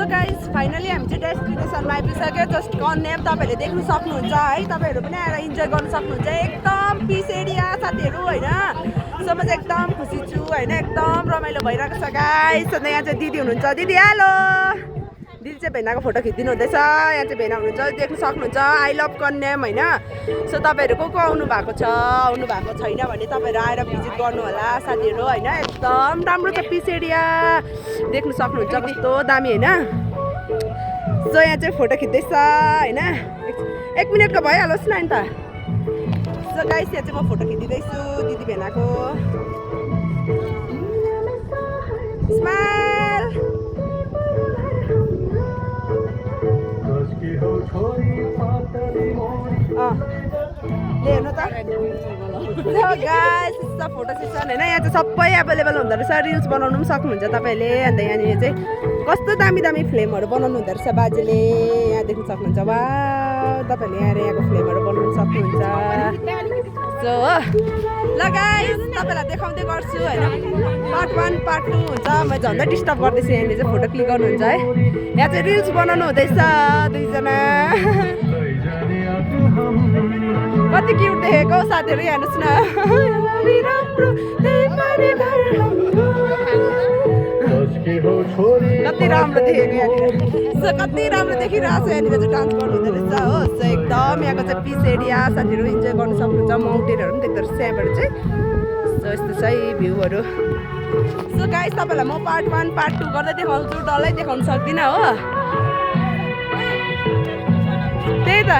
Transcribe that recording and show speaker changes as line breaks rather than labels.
So guys finally हामी चाहिँ डेस्टिनेसनमा आइपुगिसक्यो। Just Kanyam तपाईँहरूले देख्नु सक्नुहुन्छ है, तपाईँहरू पनि आएर इन्जोय गर्नु सक्नुहुन्छ। एकदम पिस एरिया साथीहरू होइन। सो म चाहिँ एकदम खुसी छु होइन, एकदम रमाइलो भइरहेको छ गाइस। अन्त यहाँ चाहिँ दिदी हुनुहुन्छ, दिदी हेलो। दिदी चाहिँ भेनाको फोटो खिचिदिनु हुँदैछ। यहाँ चाहिँ भेना हुनुहुन्छ, देख्नु सक्नुहुन्छ। आई लभ कन्याम होइन। सो तपाईँहरू को आउनु भएको छ, आउनु भएको छैन भने तपाईँहरू आएर भिजिट गर्नु होला साथीहरू होइन। एकदम राम्रो छ पिस एरिया, देख्नु सक्नुहुन्छ कस्तो दामी होइन। सो यहाँ चाहिँ फोटो खिच्दैछ होइन, 1 मिनटको भइहालोस् न अन्त। सो गाइस यहाँ चाहिँ म फोटो खिचिदिँदैछु दिदी भेनाको। स्माइल हेर्नु त गाइस फोटो सेसन होइन। यहाँ चाहिँ सबै एभाइलेबल हुँदो रहेछ, रिल्स बनाउनु पनि सक्नुहुन्छ तपाईँले। अन्त यहाँनिर चाहिँ कस्तो दामी दामी फ्लेमहरू बनाउनु हुँदो रहेछ बाजेले, यहाँ देख्नु सक्नुहुन्छ। वा तपाईँहरूले यहाँ यहाँको फ्लेमहरू बनाउनु सक्नुहुन्छ। सो ल गाइस तपाईँलाई देखाउँदै गर्छु होइन। पार्ट 1 पार्ट 2 हुन्छ। म झन्डै डिस्टर्ब गर्दैछु। यहाँनिर चाहिँ फोटो क्लिक गर्नुहुन्छ है। यहाँ चाहिँ रिल्स बनाउनु हुँदैछ दुईजना। कति क्युट देखेको साथीहरू, हेर्नुहोस् न। कति राम्रो देखेको यहाँनिर। सो कति राम्रो देखिरहेको छ। यहाँनिर चाहिँ डान्स गर्नु हुँदो रहेछ हो। सो एकदम यहाँको चाहिँ पिस एरिया साथीहरू इन्जोय गर्नु सक्नुहुन्छ। माउन्टेनहरू पनि देख्दो रहेछ यहाँबाट चाहिँ। सो यस्तो छ भ्यूहरू। सो गाइस तपाईँलाई म पार्ट 1 पार्ट 2 गर्दै देखाउँछु, डल्लै देखाउनु सक्दिनँ हो। त्यही त